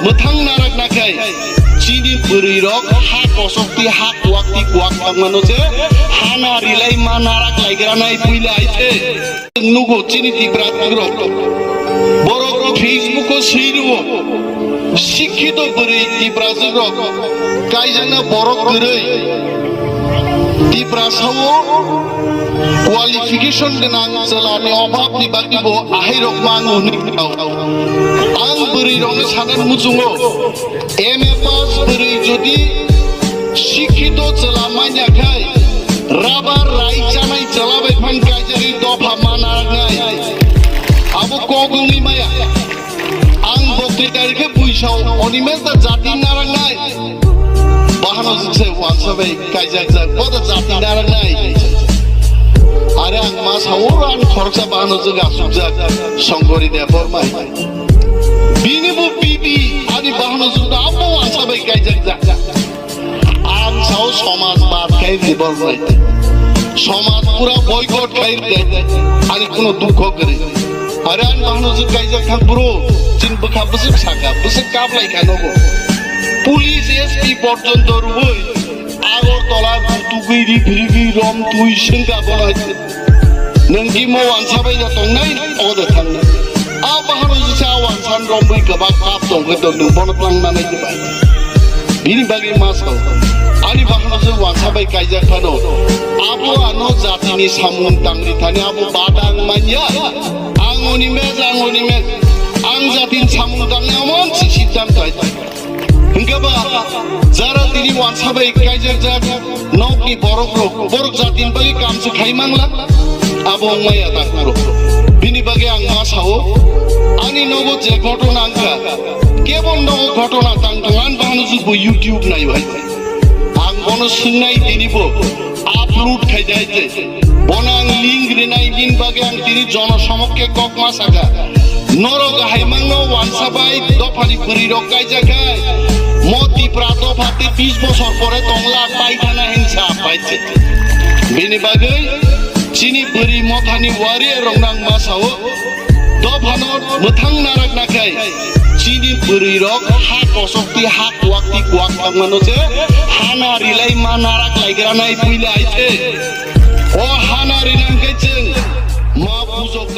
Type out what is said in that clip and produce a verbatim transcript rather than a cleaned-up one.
Mwthang narak nakhai chini bwrwi rok ha kosok ti ha kuwak ti kuwak thangmano se hana rilai ma narak laigra nai puila aithe. Nugo chini Tipraswk rok borok Facebook o swi rwo. Sikhito bwrwi Tipraswk rok kaijakna borok kwrwi. Tiprasa o qualification gwnang chwla ni obhab ni bagwi bo ahai rok mang hwnwi khao. Ang bwrwi rok no sanan muchungo. M A pass bwrwi jodi sikhito chwla manya khai, rabar rai chanai chwla bai phan kaijagwi dopha ma naraknai. Abo kok wngwi maya. Ang bokti dari khe buisao Onimes da jati naraknai. Bahano jikse wansa bai kaijak jak, bo da jati naraknai. Are ang ma sao ran khoroksa bahano jik asuk jak Songkori Debbarma. Bini bo bibi ani bahano jwk da abo wansa bai kaijak jak. Ang sao somaj bad khai di bol bai. Somaj pura boycott khai di. Ani kuno dukho kwrwi. Are ani bahano jwk kaijak thang bro. Chin bwkha bwswk saka, bwswk kablai kha nogo. Police S P porjonto rwui Agartala tugui ri phirigui rom tui sengka bono. Nwng gimo wansa bai da tongnai, o da thangnai. A bahano jisa wansan rombui kwbak kap tong khe to nwng bono tlang nanai de bai. Bini bagwi ma sao. Ani bahano je wansa bai kaijak phano. Abo ano jatini samung tangri thani abo badang manya. Ang Onimes, ang Onimes. Ang jatini samung tangni amon si siddhanto hai. Hingke ba jara tini wansa bai kaijakjak nokni borok rok, borok jatini bagwi kamse khai mangla, abo wngmaya takhuk rok. Bini bagwi ang ma sao, ani nogo je ghotona wngkha, kebo nogo ghotona tang tong, ani bahano jwk bo YouTube nai bai. Ang bono swngnai tini bo upload khai dai te. Bono ang link rinai bini bagwi ang tini jono somokke kok ma saka. Norok hai mangno wansa bai dophani bwrwi rok kaijak khai. Mo Tipra dopha te bis bosor pore tongla pai thana hinsa pai se. Bini bagwi chini bwrwi mothani wari rok nang ma sao. Dophano mwthang narak nakhai chini bwrwi rok ha kosok ti ha kuwak ti kuwak thangmano se hana rilai ma narak laigra nai puila aithe. O hana rinang khe chwng ma pujok